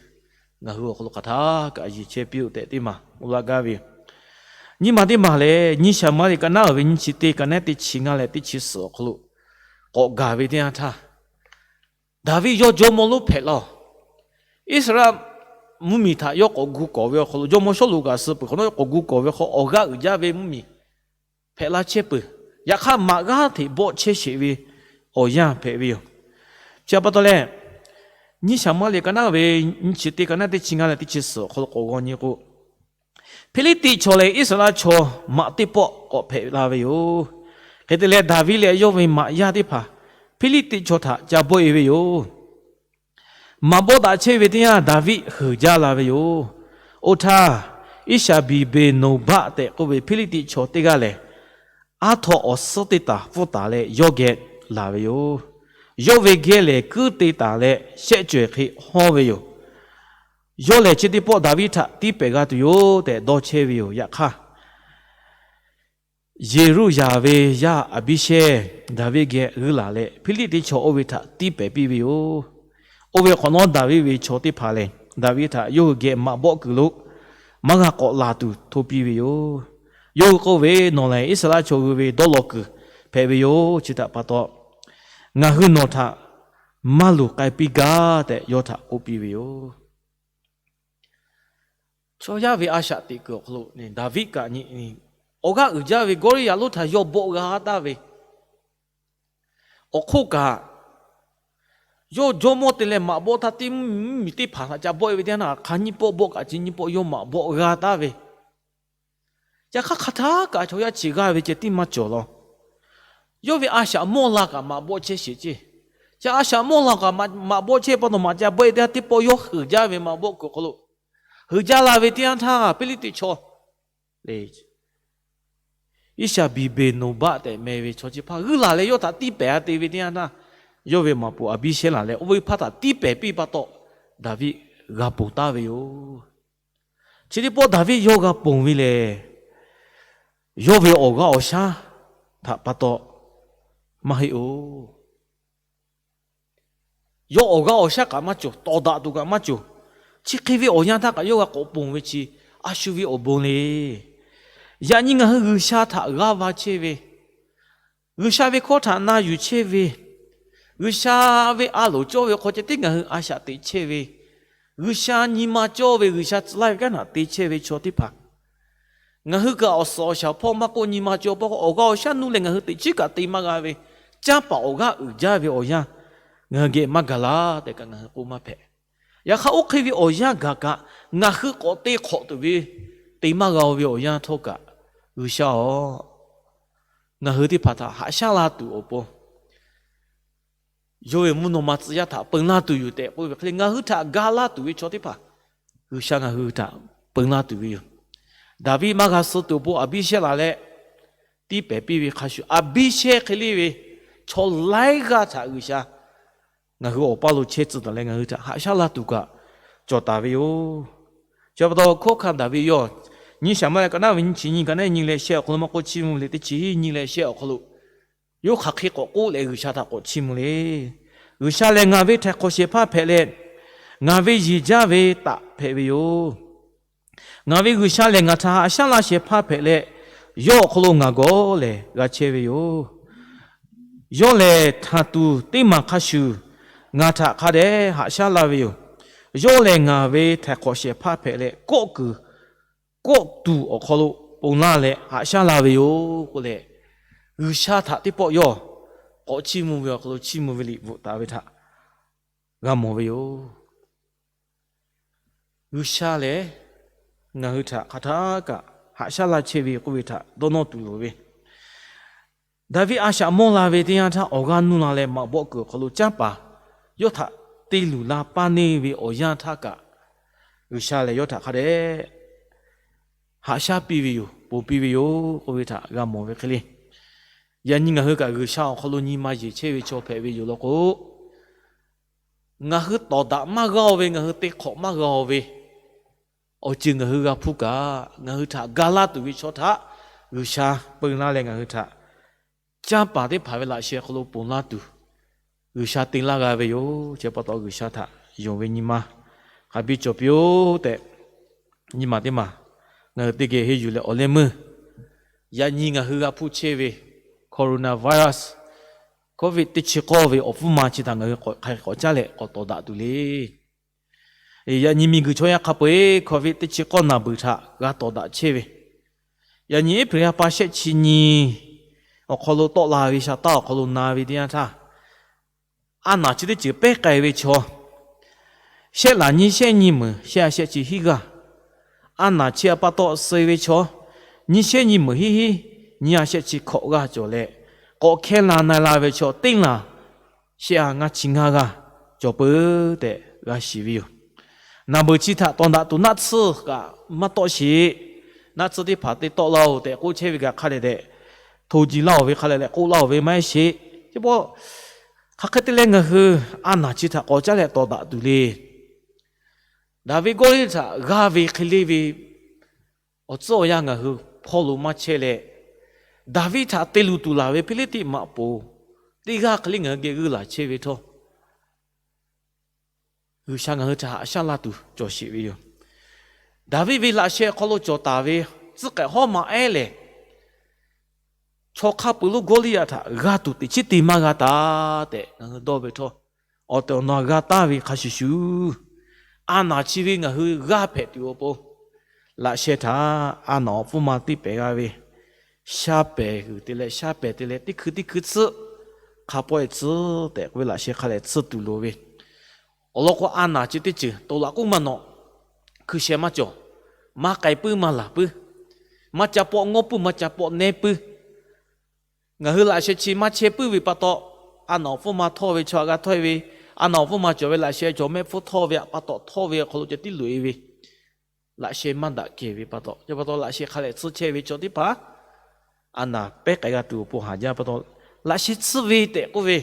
ngaˬ hui awˬ hk'aw lo hk'aˬ htaˇ kaꞈ yeˬ chehˇ piˇ-oˆ tehꞈ teˇ maˬ k'oˆ laˇ gaˇ ve yoˬ. Nyiˇ maˬ teˇ maˬ lehˬ, nyiˇ Saˍmuˍaˍlehˍ ka naˉ uiˍ ve nyiˇ chi teˇ, ka naˉ teˇ chi ngaˇ leh teˇ chi suhˍ awˬ hk'aw lo k'awꞈ gaˬ ve teˇ yanˇ htaˇ, Daˍviˆ yawˇ jawˇmawˇ lonˉ hpehꞈ laˇ-oˬ. Iˉsaˍreˍlaˆ mvuhˇmiˬ htaꞈ yawˇ k'awꞈ gu kawˍ ve awˬ hk'aw lo, jawˇmawˇ Sawˉluꞈ kaꞈ suh peuˬ hk'awꞈ nawˉ yawˇ k'awꞈ gu kawˍ ve hk'aw, awˬ g'aˇ uiˍ jaˇ ve mvuhˇmiˬ hpehꞈ la chehˇ peuˬ. Yaꞈ hk'aˇ, maꞈ g'aˇ hteꞈ bawˆ chehˇ sheˍ ve awˬ yanˇ hpehꞈ ve yoˬ. Chi pa taw leh, nyiˇ Saˍmuˍaˍlehˍ ka naˉ ve nyiˇ chi teˇ, ka naˉ teˇ chi ngaˇ leh teˇ chi suhˍ awˬ hk'aw lo k'awꞈ g'aw nyi k'o, Hpiˇliˇtiˆ chaw leh Iˉsaˍreˍlaˆ chaw maꞈ teˇ pawˆ k'awꞈ hpehꞈ la ve yoˬ. Hk'e te leh, Daˍviˆ leh yawˇ ve maꞈ yaˇ teˇ hpaˍ Hpiˇliˇtiˆ chaw htaꞈ ca bawˆ e ve yoˬ. Maꞈ bawˆ daꞈ chehˇ ve teˇ yanˇ, Daˍviˆ heuˬ jaˇ la ve yoˬ. Oˇ htaˇ, Iˉshaˍbiˍbeˍnoˍbaˆ tehꞈ k'oˆ ve Hpiˇliˇtiˆ chaw teˇ g'aˇ lehˬ, aˉ htawˇ awˬ suhˉ te taˍ pfuhˇ taˍ leh yawˇ geh laˬ ve yoˬ. Yawˇ ve geh lehˬ, kuiˉ te taˍ leh shehˆ cawehˬ hk'e hawˇ ve yoˬ. Yawˇ lehˬ, chi teˇ pawˆ Daˍviˆ htaꞈ tiˉ pehˍ g'a tuˬ yoˬ tehꞈ dawˇ chehˇ ve yoˬ. Yaꞈ hk'aˇ, Yeˍruˆyaˍ ve yaˇ Aˍbiˇshehˇ Daˍviˆ geh g'uiˇ laˬ leh, Hpiˇliˇtiˆ chaw oˇ ve htaꞈ tiˉ pehˍ piˇ ve yoˬ. Oˇ ve hk'awꞈ nawˉ, Daˍviˆ ve chaw teˇ hpaˍ lehˬ, Daˍviˆ htaꞈ yawˇ hui geh maꞈ bawˆ kuiˬ lo maˇ g'a k'awꞈ laˬ tuˬ hto piˇ ve yoˬ. Yawˇ hui k'oˆ ve, Nawˬ lehˬ Iˉsaˍreˍlaˆ chaw hui ve dawˇ law kuiˬ hpehꞈ ve yoˬ. Chi htaꞈ pa taw, ngaˬ hui nawˬ htaꞈ maˇ luˬ k'ai piˇ gaˇ tehꞈ yawˇ htaꞈ k'oˆ piˇ ve yoˬ. Chaw yaˇ ve a shaꞈ teꞈ kuiˬ awˬ hk'aw lo Daˍviˆ kaꞈ nyi, awˬ g'aˇ uiˍ jaˇ ve Gawˇliˇyaꞈ lonˉ htaꞈ yawˇ bawˆ g'a taˍ ve awˬ hk'oˆ kaꞈ, yawˇ jawˇmawˇ te leh maꞈ bawˆ htaˇ, teˇ mvuhˇmiˬ teˇ hpaˍ htaꞈ ca bawˆ e ve teˇ yanˇ htaˇ, hk'a nyiˇ pawˆ bawˆ kaꞈ chi nyiˇ pawˆ yawˇ maꞈ bawˆ g'a taˍ ve, yaꞈ hk'aˇ hk'aˬ htaˇ kaꞈ chaw yaˇ chi g'aˇ ve ceh tiˉ maˇ cawˬ law. Yawˇ ve a shaꞈ mawˇ la kaꞈ maꞈ bawˆ chehˇ sheˍ ceˇ. Chi a shaꞈ mawˇ la kaꞈ maꞈ bawˆ chehˇ pa taw, maꞈ ca bawˆ e teˇ yanˇ, teˇ pawˆ yawˇ heuˬ jaˇ ve maꞈ bawˆ kuiˬ awˬ hk'aw lo heuˬ jaˇ la ve teˇ yanˇ htaˇ, Hpiˇliˇtiˆ chaw lehˬ, Iˉshaˍbiˍbeˍnoˍbaˆ tehꞈ meh ve chaw chi hpaˇ g'uiˇ laˬ leh yawˇ htaꞈ tiˉ pehˍ a te ve teˇ yanˇ htaˇ, yawˇ ve maꞈ poˍ Aˍbiˇshehˇ laˬ leh oˇ ve hpaˇ htaꞈ tiˉ pehˍ piˇ pa taw, Daˍviˆ g'a ponˬ taˍ ve yoˬ. Chi teˇ pawˆ Daˍviˆ yawˇ g'a ponˬ ve lehˬ, yawˇ ve awˬ g'aˇ awˬ shaˉ htaꞈ pa taw maˇ heˆ-oˬ. Yawˇ awˬ g'aˇ awˬ shaˉ kaꞈ maˇ cawˬ, tawˍ daꞈ tuˬ kaꞈ maˇ cawˬ. Chi hk'e ve awˬ yanˇ htaˇ kaꞈ yawˇ g'a k'awꞈ ponˬ ve chi a shu ve awˬ bon le. Yaꞈ nyi ngaˬ hui G'uiˬsha htaꞈ g'aˇ va chehˇ ve, G'uiˬsha ve hkawˇ htaꞈ na yuˬ chehˇ ve, G'uiˬsha ve a loˍ cawˇ ve hk'aw ceh tiˉ ngaˬ hui a shaꞈ teꞈ chehˇ ve, G'uiˬsha nyi ma cawˇ ve, G'uiˬsha tcuh laˇ ve kanˉ htaꞈ te chehˇ ve chaw teˇ hpaˍ, ngaˬ hui kaꞈ awˬ suhˍ awˬ shaˍ hpawˇ maˇ k'oˆ, nyi ma cawˇ hpawˇ k'o, awˬ g'aˇ awˬ shaˉ nuˇ leh ngaˬ hui teꞈ chiˉ kaꞈ te maˇ g'a ve, canˇ paˍ awˬ g'aˇ uiˍ jaˇ ve awˬ yanˇ ngaˬ hui geh maˇ gaˬ laˇ tehꞈ kaꞈ ngaˬ hui k'oˆ maˇ hpehꞈ. Yaꞈ hk'aˇ, oˇ hk'e ve awˬ yanˇ gaˬ kaꞈ, ngaˬ hui k'awꞈ te hk'awꞈ tuˬ ve te maˇ g'a-o ve awˬ yanˇ htawˇ kaꞈ, G'uiˬsha-oˬ, ngaˬ hui teˇ hpaˍ htaꞈ haꞈ shaˉ la tuˬ awˬ pon, yawˇ ve mvuhˇ naw ma tcuh yaˇ htaꞈ peun laˇ tuˬ yoˬ tehꞈ k'oˆ ve hk'e le, ngaˬ hui htaꞈ ga laˇ tuˬ ve chaw teˇ hpaˍ G'uiˬsha ngaˬ hui htaꞈ peun laˇ tuˬ ve yoˬ. Daˍviˆ maˇ g'a suh tuˬ awˬ pon Aˍbiˇshehˇ laˬ leh tiˉ pehˍ piˇ ve hk'a shuˍ, Aˍbiˇshehˇ hk'e le ve chaw laiˉ g'aˇ htaꞈ G'uiˬsha ngaˬ hui awˬ paˇ lo chehˇ tcuh taˍ leh ngaˬ hui htaꞈ haꞈ shaˉ laˇ tuˬ kaꞈ cawˬ taˍ ve yoˬ. Chi pa taw hkawˉ hkanˇ Daˍviˆ yawˇ nyiˇ Saˍmuˍaˍlehˍ ka naˉ ve nyiˇ chi nyiˇ, ka naˉ nyiˇ leh shehˆ awˬ hk'aw lo maˇ k'oˆ, chi mvuh leh teˇ chi nyiˇ leh shehˆ awˬ hk'aw lo Yawˇ hk'aˬ hk'e k'awꞈ k'oˆ leh G'uiˬsha htaꞈ k'awꞈ chiˇ mvuh le. G'uiˬsha lehˬ ngaˬ ve htaiˍ hk'awꞈ shehˍ hpaˇ hpehꞈ leh, ngaˬ ve yeˬ jaˇ ve taꞈ hpehꞈ ve yoˬ. Ngaˬ ve G'uiˬsha lehˬ ngaˬ htaꞈ haꞈ shaˉ laˇ shehˍ hpaˇ hpehꞈ leh, yawˇ awˬ hk'aw lo ngaˬ gawˇ lehˬ g'a chehˇ ve yoˬ. Yawˇ lehˬ htanˍ tuˬ teˇ maˬ hk'a shuˍ ngaˬ htaꞈ hk'a dehꞈ haꞈ shaˉ laˇ ve yoˬ. Yawˇ lehˬ ngaˬ ve htaiˍ hk'awꞈ shehˍ hpaˇ hpehꞈ leh, kawˆ kuiˬ kawˆ tuˬ awˬ hk'aw lo ponˬ laˇ leh haꞈ shaˉ laˇ ve yoˬ k'oˆ leh, G'uiˬsha htaꞈ teˇ pawˆ yawˇ k'awꞈ chiˇ mvuh ve awˬ hk'aw lo chiˇ mvuh ve liꞈ bvuhꞈ taˍ ve htaꞈ g'a mawˬ ve yoˬ. G'uiˬsha lehˬ ngaˬ hui htaꞈ hk'aˬ htaˇ kaꞈ haꞈ shaˉ laˇ chehˇ ve k'oˆ ve htaꞈ dawˇ nawˇ tuˬ loˍ ve, Daˍviˆ a shaꞈ mawˇ la ve teˇ yanˇ htaˇ awˬ g'aˇ nuˇ la leh maꞈ bawˆ kuiˬ awˬ hk'aw lo canˉ paˍ yawˇ htaꞈ te luˬ la paˇ neˇ ve awˬ yanˇ htaˇ kaꞈ, G'uiˬsha lehˬ yawˇ htaꞈ hk'a dehꞈ haꞈ shaˉ piˇ ve yoˬ, ponˬ piˇ ve yoˬ k'oˆ ve htaꞈ g'a mawˬ ve hk'e le. Yaꞈ nyi ngaˬ hui kaꞈ G'uiˬsha awˬ hk'aw lo nyi ma yeˬ chehˇ ve chaw hpehꞈ ve yoˬ law k'o, ngaˬ hui tawˍ daꞈ maˇ g'a-o ve, ngaˬ hui te hk'awꞈ maˇ g'a-o ve awˬ ceuˬ ngaˬ hui g'a hpuˇ kaꞈ, ngaˬ hui htaꞈ ga laˇ tuˬ ve chaw htaꞈ G'uiˬsha peu laˇ leh ngaˬ hui htaꞈ canˇ paˍ teˇ hpaˍ ve laꞈ sheh hk'aw lo ponˬ laˇ tuˬ, G'uiˬsha te laˇ g'a ve yoˬ. Chi pa taw G'uiˬsha htaꞈ yonˍ ve nyi ma hk'a biˇ cawˬ piˇ-oˆ tehꞈ, nyi ma teˇ maˬ ngaˬ hui teˇ geh henˇ yuˬ leh awˬ leh meuˇ yaꞈ nyi ngaˬ hui g'a hpuˇ chehˇ ve coronavirus, Covid teˇ chi k'awˇ ve awˬ pfuhˇ ma chi htaꞈ ngaˬ hui hk'aˬ hk'e k'awꞈ caˉ leh k'awꞈ tawˍ daꞈ tuˬ le. Yaꞈ nyi miˬguiˬ chaw yaˇ hk'a peu-eˬ Covid teˇ chi k'awˇ naˬ beuˬ htaꞈ g'a tawˍ daꞈ chehˇ ve, yaꞈ nyi April ha pa shehˆ chi nyi awˬ hk'aw lo tawˆ la ve sha taˇ awˬ hk'aw lo na ve teˇ yanˇ htaˇ, a naˬ chi teˇ ceuˬ pehˉ k'ai ve chaw shehˆ laˬ nyiˇ shehˆ nyiˇ meunˍ shehˆ ha shehˆ chi hiˉ g'aˇ, a naˬ chi a pa taw suh ve chaw nyiˇ shehˆ nyiˇ meunˍ hiˉ hiˉ nyiˇ ha shehˆ chi hkawꞈ g'aˇ cawˬ leh, k'awꞈ hkehˇ la na la ve chaw teˇ laˬ shehˆ ha ngaˇ chi ngaˇ g'aˇ cawˬ peuˬ tehꞈ g'a shiˍ ve yoˬ. Naˬ beuˬ chi htaꞈ tawˍ daꞈ tuˬ naˆ tsuhˇ kaꞈ maˇ tawˆ sheˍ. Naˆ tsuhˇ teˇ hpaˍ te tawˆ laˇ-oˬ tehꞈ k'oˆ chehˇ ve kaꞈ hk'a dehꞈ dehꞈ hto ji laˇ-oˬ ve, hk'a dehꞈ dehꞈ k'oˆ laˇ-oˬ ve maˇ heˆ sheˍ. Chi pa hk'aˬ hk'e te leh ngaˬ hui a naˬ chi htaꞈ k'awꞈ caˉ leh tawˍ daꞈ tuˬ le. Daˍviˆ Gawˇliˇyaꞈ htaꞈ g'aˇ ve hk'e le ve awˬ tcuhˉ awˬ yanˇ ngaˬ hui hpawˇ lo maˇ chehˇ leh, Daˍviˆ htaꞈ te luˬ tuˬ laˬ ve Hpiˇliˇtiˆ maꞈ poˍ teˇ g'aˇ hk'e le ngaˬ hui geh g'uiˇ laˬ chehˇ ve htawˇ, G'uiˬsha ngaˬ hui htaꞈ haꞈ shaˉ laˇ tuˬ cawˬ sheˍ ve yoˬ. Daˍviˆ ve laꞈ sheh hk'aw lo cawˬ taˍ ve tcuhˉ k'ehꞈ hawˉ ma ehˉ lehˬ, chaw hk'a peuˬ lonˉ Gawˇliˇyaꞈ htaꞈ g'a tuˬ teꞈ chiˉ te maˇ g'a taˍ tehꞈ ngaˬ hui dawˇ ve htawˇ, awˬ tehˬ awˬ na g'a taˍ ve hk'a shuˍ shuˍ, a naˬ chi ve ngaˬ hui g'aˇ hpehꞈ tuˬ awˬ pon, laꞈ sheh htaꞈ a naˬ awˬ pfuhˇ ma teˇ pehˍ g'a ve shaˉ pehˍ g'uiˬ te leh shaˉ pehˍ te leh teˇ hkui teˇ hkui tsuhˇ hk'a pawehˇ tsuhˇ tehꞈ k'oˆ ve laꞈ sheh hk'a lehˬ tsuhˇ tuˬ loˍ ve, awˬ lawn k'o a naˬ chi teˇ ceuˬ to laꞈ k'oˉ maˇ nawꞈ, hkui sheh maˇ cawˬ, maˇ k'ai puiˉ maˇ laˬ puiˉ, maˇ ca pawˆ ngawˇ puiˉ maˇ ca pawˆ nehˉ puiˉ. Ngaˬ hui laꞈ sheh chi maˇ chehˇ puiˉ ve pa taw, a naˬ awˬ pfuhˇ ma htawˇ ve chaw g'a htawˇ ve, a naˬ awˬ pfuhˇ ma cawˬ ve laꞈ sheh cawˬ mehˆ hpfuhˇ htawˇ ve pa taw htawˇ ve awˬ hk'aw lo ceh tiˉ loꞈ-e ve, laꞈ sheh maˇ daꞈ kehˬ ve pa taw, chi pa taw laꞈ sheh hk'a lehˬ tsuhˇ chehˇ ve chaw teˇ hpaˍ a naˬ pehˉ k'ai g'a tuˬ awˬ pon haˍ jaˇ pa taw, laꞈ sheh tsuhˇ ve tehꞈ k'oˆ ve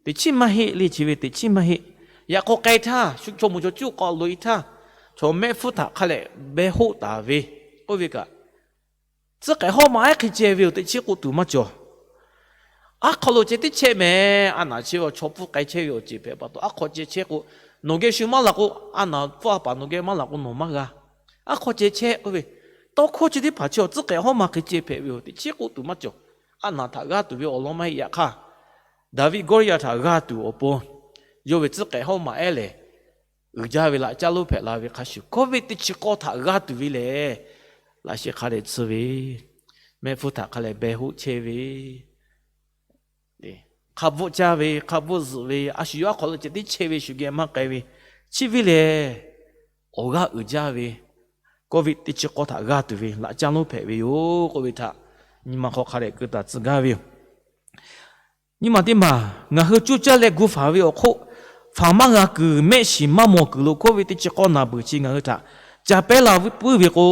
teꞈ chiˉ maˇ heˆ le. Chi ve teꞈ chiˉ maˇ heˆ. Yaꞈ k'aw k'ai htaˇ, shu chaw moˍ chaw cuˇ k'awꞈ loꞈ-e htaˇ, chaw mehˆ hpfuhˇ htaꞈ hk'a lehˬ beh hoˆ taˍ ve k'oˆ ve kaꞈ, tcuhˉ k'ehꞈ hawˉ ma ehˉ hk'e ceh ve yoˬ. Teꞈ chiˉ k'oˆ tuˬ maˇ cawˬ. Aˉ hk'aw lo ceh tiˉ chehˇ mehˍ. A naˬ chehˇ ve chaw hpfuhˇ k'ai chehˇ ve awˬ ceuˬ hpehꞈ pa taw, aˉ hk'aw ceh chehˇ k'o, nawˬ geh shu maˇ laˬ k'o, a naˬ hpfuhˇ a paˍ nawˬ geh maˇ laˬ k'o nawˬ maˇ g'a. Aˉ hk'aw ceh chehˇ k'oˆ ve, tawˇ hkawˇ chi teˇ hpaˍ chi awˬ tcuhˉ k'ehꞈ hawˉ ma hk'e ceh hpehꞈ ve yoˬ. Teꞈ chiˉ k'oˆ tuˬ maˇ cawˬ. A naˬ htaꞈ g'aˇ tuˬ ve awˬ lawn maˇ heˆ. Yaꞈ hk'aˇ, Daˍviˆ Gawˇliˇyaꞈ htaꞈ g'a tuˬ awˬ pon, yawˇ ve tcuhˉ k'ehꞈ hawˉ ma ehˉ lehˬ, uiˍ jaˇ ve laꞈ caˇ lonˉ hpehꞈ la ve hk'a shuˍ, Covid teˇ chi k'awˇ htaꞈ g'a tuˬ ve lehˬ, laꞈ sheh hk'a lehˬ tsuhˇ ve, mehˆ hpfuhˇ htaꞈ hk'a lehˬ beh hoˆ chehˇ ve, hk'a bvuhˆ caˇ ve, hk'a bvuhˆ zuhꞈ ve, a shu yawˇ aˉ hk'aw lo ceh tiˉ chehˇ ve shu geh maˇ k'ai ve, chi ve lehˬ, awˬ g'aˇ uiˍ jaˇ ve Covid teˇ chi k'awˇ htaꞈ g'a tuˬ ve laꞈ caˇ lonˉ hpehꞈ ve yoˬ k'oˆ ve htaꞈ nyi ma hk'aw hk'a dehꞈ keu taˍ tcuh gaˇ ve yoˬ. Nyi ma teˇ maˬ ngaˬ hui cuˇ caˇ leh gu faˍ ve awˬ hk'oˆ, faˍ maˇ g'a kuiˬ mehˆ shiˍ maˇ mawˬ kuiˬ lo Covid teˇ chi k'awˇ naˬ beuˬ chi ngaˬ hui htaꞈ ca pehˉ la puiˉ ve k'o,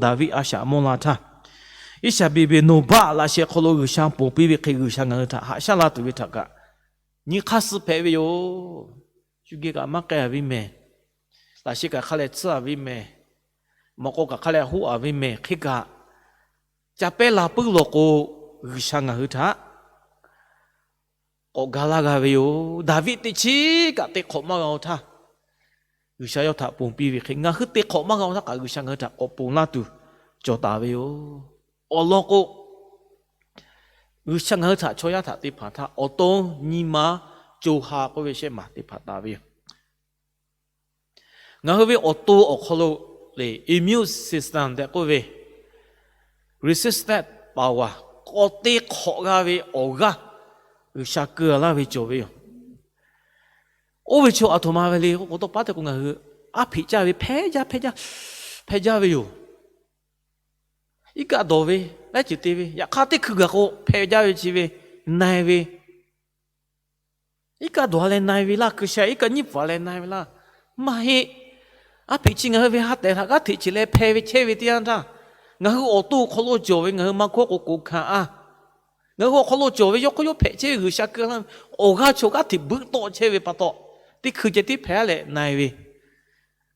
Daˍviˆ a shaꞈ mawˇ la htaˇ, Iˉsaˍreˍlaˆ Noˍbaˆ laꞈ sheh hk'aw lo G'uiˬsha ponˬ piˇ ve hk'e G'uiˬsha ngaˬ hui htaꞈ haꞈ shaˉ la tuˬ ve htaꞈ kaꞈ nyi hk'aˇ suh hpehꞈ ve yoˬ. Shu geh kaꞈ maˇ k'ai-a ve mehˬ. Laꞈ sheh kaꞈ hk'a lehˬ tsuhˇ-a ve mehˬ. Mawꞈ k'aw kaꞈ hk'a lehˬ hoˆ-a ve mehˬ hk'e kaꞈ, ca pehˉ la puiˉ lawˬ k'o, G'uiˬsha ngaˬ hui htaꞈ k'awꞈ ga laˇ g'a ve yoˬ. Daˍviˆ teˇ chiˉ kaꞈ te hk'awꞈ maˇ g'a-o htaˇ, G'uiˬsha yawˇ htaꞈ ponˬ piˇ ve hk'e, ngaˬ hui te hk'awꞈ maˇ g'a-o htaˇ kaꞈ G'uiˬsha ngaˬ hui htaꞈ k'awꞈ ponˬ laˇ tuˬ cawˬ taˍ ve yoˬ. Awˬ lawn k'o, G'uiˬsha ngaˬ hui htaꞈ chaw yaˇ htaꞈ te hpanˍ htaˇ, awˬ to, nyi ma, co ha k'oˆ ve shehˆ maˬ te hpanˍ taˍ ve yoˬ. Ngaˬ hui ve awˬ to awˬ hk'aw lo le immune system tehꞈ k'oˆ ve resistance power k'awꞈ te hk'awꞈ g'a ve awˬ g'aˇ G'uiˬsha keu laˇ ve cawˬ ve yoˬ. Oˇ ve chaw aˬ htoꞈ ma ve le k'o, k'awꞈ tawˇ paˉ te k'o ngaˬ hui aˉ hpeꞈ caˇ ve hpehˇ jaˇ hpehˇ jaˇ hpehˇ jaˇ ve yoˬ. Iˉ kaˆ dawˬ ve, laiˉ ceuˬ te ve, yaꞈ hk'aˇ teˇ hkui gaˬ k'o hpehˇ jaˇ ve chi ve, na-e ve, iˉ kaˆ dawˬ-a leh na-e ve laˇ, hkui sha iˉ kaˆ nyiˇ pfuhˍ-a leh na-e ve laˇ, maˇ heˆ. Aˉ hpeꞈ chi ngaˬ hui ve ha tehˍ htaꞈ g'aˇ hteꞈ cheꞈ leh hpehˇ ve chehˇ ve teˇ yanˇ htaˇ, ngaˬ hui awˬ to awˬ hk'aw lo cawˬ ve ngaˬ hui maˇ hkawˇ k'o k'oˍ hkanˍ-a. Ngaˬ hui awˬ hk'aw lo cawˬ ve yawˇ hk'aw yawˇ hpehꞈ chehˇ ve G'uiˬsha keu laˇ ve awˬ g'aˇ chaw g'aˇ hteꞈ buiˆ tawˆ chehˇ ve pa taw, teˇ hkui ceh tiˉ hpehˇ leh na-e ve,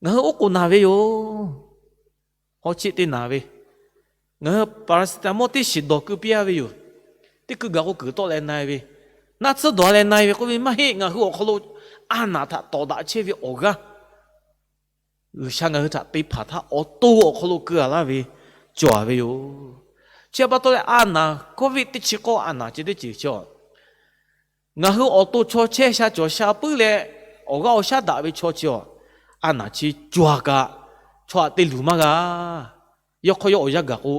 ngaˬ hui oˉ k'oˍ naˬ ve yoˬ. Hawˉ cheˆ teˇ naˬ ve, ngaˬ hui paracetamol teˇ shiˍ dawˬ keu piˇ-a ve yoˬ. Teˇ hkui gaˬ k'o kuiˬ tawˆ leh na-e ve, naˆ tsuhˇ dawˬ-a leh na-e ve k'oˆ ve maˇ heˆ. Ngaˬ hui awˬ hk'aw lo a naˍ htaꞈ tawˍ daꞈ chehˇ ve awˬ g'aˇ G'uiˬsha ngaˬ hui htaꞈ te hpanˍ htaˇ awˬ to awˬ hk'aw lo keu-a laˇ ve cawˬ-a ve yoˬ. Chi pa taw leh a naˍ, Covid teˇ chi k'awˇ a naˍ chi teˇ ceuˬ chi, ngaˬ hui awˬ to chaw chehˇ sha cawˬ sha puiˉ leh awˬ g'aˇ awˬ shaˉ daꞈ ve chaw chi, a naˍ chi cawˬ-a kaꞈ, chaw htaꞈ te luˬ maˇ g'a. Yawˇ hk'aw yawˇ awˬ yanˇ gaˬ k'o,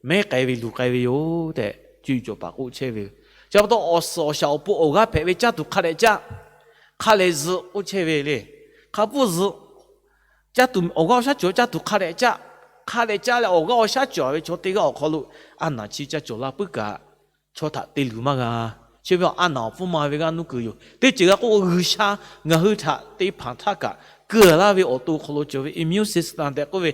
mehˉ k'ai ve luˬ k'ai ve yoˬ tehꞈ cuˇ yiˍ cawˬ paˍ k'oˆ chehˇ ve yoˬ. Chi pa taw awˬ suhˍ awˬ shaˍ awˬ pon awˬ g'aˇ hpehꞈ ve caˇ tuˬ hk'a dehꞈ caˇ, hk'a lehˬ zuhꞈ k'oˆ chehˇ ve le. Hk'a pfuhˇ zuhꞈ, caˇ tuˬ awˬ g'aˇ awˬ shaˉ cawˬ caˇ tuˬ hk'a dehꞈ caˇ, hk'a dehꞈ caˇ leh awˬ g'aˇ awˬ shaˉ cawˬ ve chaw teˇ g'aˇ awˬ hk'aw lo a naˍ chi ca cawˬ la puiˉ kaꞈ, chaw htaꞈ te luˬ maˇ g'a. Chi ve a naˍ awˬ pfuhˇ ma ve g'aˇ nuˇ kuiˬ yoˬ. Teˇ ceuˬ g'a k'oˆ k'o, G'uiˬsha ngaˬ hui htaꞈ te hpanˍ htaˇ kaꞈ keu-a laˇ ve awˬ to hk'aw lo cawˬ ve immune system tehꞈ k'oˆ ve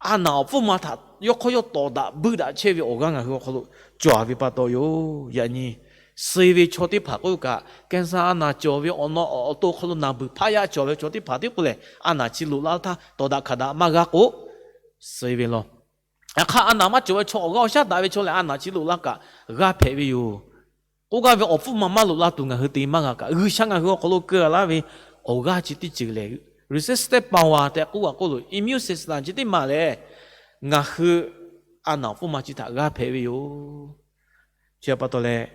a naˍ awˬ pfuhˇ ma htaꞈ yawˇ hk'aw yawˇ tawˍ daꞈ buiˇ daꞈ chehˇ ve awˬ g'aˇ ngaˬ hui awˬ hk'aw lo cawˬ-a ve pa taw yoˬ. Yaꞈ nyi suh ve chaw teˇ hpaˍ k'oˆ ve kaꞈ, cancer a naˍ cawˬ ve awˬ naw awˬ to hk'aw lo naˬ beuˬ hpaˇ yaˇ cawˬ ve chaw teˇ hpaˍ tiˉ k'oˆ lehˬ, a naˍ chi loꞈ la htaˇ tawˍ daꞈ hkanˍ daꞈ maˇ g'a k'o, suh ve law. Yaꞈ hk'aˇ a naˍ maˇ cawˬ ve chaw awˬ g'aˇ awˬ shaˉ daꞈ ve chaw lehˬ, a naˍ chi loꞈ la kaꞈ g'a hpehꞈ ve yoˬ. K'oˆ gaˇ ve awˬ pfuhˇ ma maˇ loꞈ la tuˬ ngaˬ hui te maˇ g'a kaꞈ, G'uiˬsha ngaˬ hui awˬ hk'aw lo keu-a laˇ ve awˬ g'aˇ chi teˇ ceuˬ lehˬ, resistant power tehꞈ k'oˆ g'a k'oˆ lo, immune system chi teˇ maˬ lehˬ, ngaˬ hui a naˍ awˬ pfuhˇ ma chi htaꞈ g'a hpehꞈ ve yoˬ. Chi pa taw leh,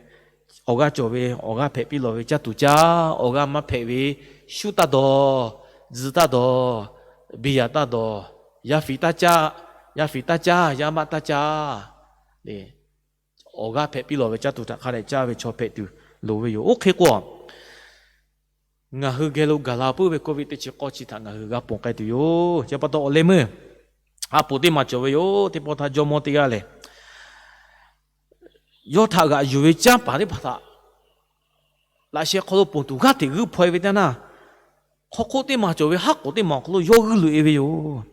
awˬ g'aˇ cawˬ ve awˬ g'aˇ hpehꞈ piˇ lawˬ ve caˇ tuˬ caˇ, awˬ g'aˇ maˇ hpehꞈ ve shuˉ taˇ dawˬ, tzuhꞈ taˇ dawˬ, biˇ yaꞈ taˇ dawˬ, yaˇ fiˍ taˇ caˇ, yaˇ fiˍ taˇ caˇ, yaˇ maˆ taˇ caˇ le. Awˬ g'aˇ hpehꞈ piˇ lawˬ ve caˇ tuˬ htaꞈ hk'a dehꞈ caˇ ve chaw hpehꞈ tuˬ loˍ ve yoˬ. Oˇ hk'e k'o, ngaˬ hui geh lo gaˬ la puiˉ ve Covid teˇ chi k'awˇ chi htaꞈ ngaˬ hui g'a ponˬ k'ai tuˬ yoˬ. Chi pa taw awˬ leh meuˇ a poˍ teˇ maˬ cawˬ ve yoˬ. Teˇ pawˆ htaˇ jawˇmawˇ teˇ g'aˇ lehˬ, yawˇ htaꞈ g'aꞈ yuˬ ve canˇ paˍ teˇ hpaˍ htaꞈ laꞈ sheh hk'aw lo ponˬ tuˬ g'aˇ hteꞈ g'uiˇ hpaw-e ve teˇ naˇ, hk'aw hk'oˆ teˇ maˬ cawˬ ve haˉ k'oˍ teˇ maˬ awˬ hk'aw lo yawˇ g'uiˇ loꞈ-e ve yoˬ.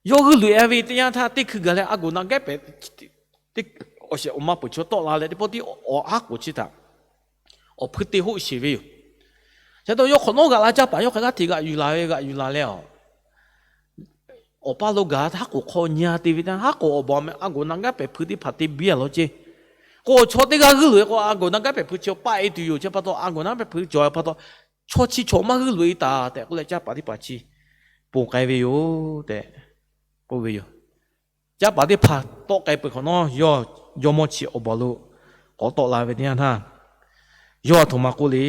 Yawˇ g'uiˇ loꞈ-e ve teˇ yanˇ htaˇ, teˇ hkui gaˬ leh a goˍ na gaˉ pehˍ, awˬ shehˍ awˬ ma peuˬ chaw tawˆ la leh, teˇ pawˆ tiˉ awˬ haˉ k'oˍ chi htaꞈ awˬ hpui te hoˆ sheˍ ve yoˬ. Chi taw yawˇ hk'awꞈ nawˉ g'aꞈ la, canˇ paˍ yawˇ hk'a g'aˇ hteꞈ g'aꞈ yuˬ laˬ ve, g'aꞈ yuˬ laˬ leh, awˬ paˇ lo gaˬ haˉ k'oˍ hk'aw nyi-a te ve teˇ haˉ k'oˍ awˬ bawˬ meh a goˍ na gaˉ pehˍ hpui teˇ hpaˍ te biˇ-a law ceˇ. K'o, chaw teˇ g'aˇ g'uiˇ loꞈ-e k'o, a goˍ na gaˉ pehˍ hpui chi paˆ-e tuˬ yoˬ. Chi pa taw a goˍ na gaˉ pehˍ hpui cawˬ pa taw, chaw chi chaw maˇ g'uiˇ loꞈ-e taˍ tehꞈ k'oˆ leh, canˇ paˍ teˇ hpaˍ chi ponˬ k'ai ve yoˬ tehꞈ k'oˆ ve yoˬ. Canˇ paˍ teˇ hpaˍ tawˆ k'ai peuˬ hk'awꞈ nawˉ, yawˇ jawˇmawˇ chi awˬ bawˬ lo k'awꞈ tawˆ la ve teˇ yanˇ htaˇ, yawˇ a htoꞈ ma k'oˆ le.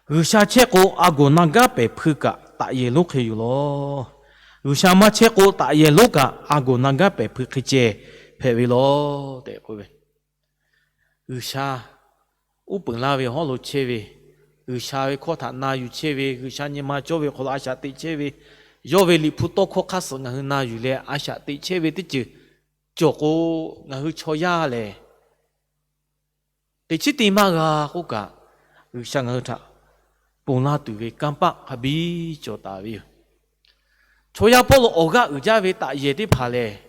G'uiˬsha chehˇ k'o, a goˍ na gaˉ pehˍ hpui kaꞈ taꞈ yehˬ lonˉ hk'e yoˬ law. G'uiˬsha maˇ chehˇ k'o, taꞈ yehˬ lonˉ kaꞈ a goˍ na gaˉ pehˍ hpui hk'e ceh hpehꞈ ve law tehꞈ k'oˆ ve. G'uiˬsha uˉ peunˍ laˇ ve hawˉ lo chehˇ ve, G'uiˬsha ve hkawˇ htaꞈ na yuˬ chehˇ ve, G'uiˬsha nyi ma cawˇ ve awˬ hk'aw lo a shaꞈ teꞈ chehˇ ve, yawˇ ve Liꞈ hpu tawˇ hkawˇ hk'aˇ suh ngaˬ hui na yuˬ leh a shaꞈ teꞈ chehˇ ve teˇ ceuˬ cawˬ k'o, ngaˬ hui chaw yaˇ lehˬ, teꞈ chiˉ te maˇ g'a k'oˆ kaꞈ, G'uiˬsha ngaˬ hui htaꞈ ponˬ laˇ tuˬ ve kanˇ paˆ hk'a biˇ cawˬ taˍ ve yoˬ. Chaw yaˇ hpawˇ lo awˬ g'aˇ uiˍ jaˇ ve taꞈ yehˬ teˇ hpaˍ lehˬ,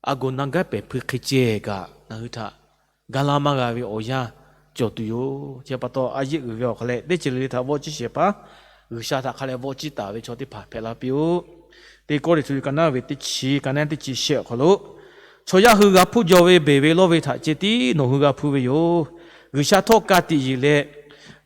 a goˍ na gaˉ pehˍ hpui hk'e ceh kaꞈ ngaˬ hui htaꞈ ga laˇ maˇ g'a ve awˬ yanˇ cawˬ tuˬ yoˬ. Chi pa taw a yeˆ uiˍ ve awˬ hk'aw leh teˇ ceuˬ le le htaꞈ vawˆ ciˇ shehˍ hpaˇ, G'uiˬsha htaꞈ hk'a leh vawˆ ciˇ taˍ ve chaw teˇ hpaˍ hpehꞈ la piˇ-oˆ. Teˇ Kawˇrenˍhtuˆ ka naˉ ve teˇ chi, ka naˉ teˇ chi shehˆ awˬ hk'aw lo, Chaw yaˇ hui g'a hpuˇ jaw ve beˬ ve lawˇ ve htaꞈ ceh tiˉ nawˬ hui g'a hpuˇ ve yoˬ. G'uiˬsha htawˇ ka tiꞈ yeˬ leh,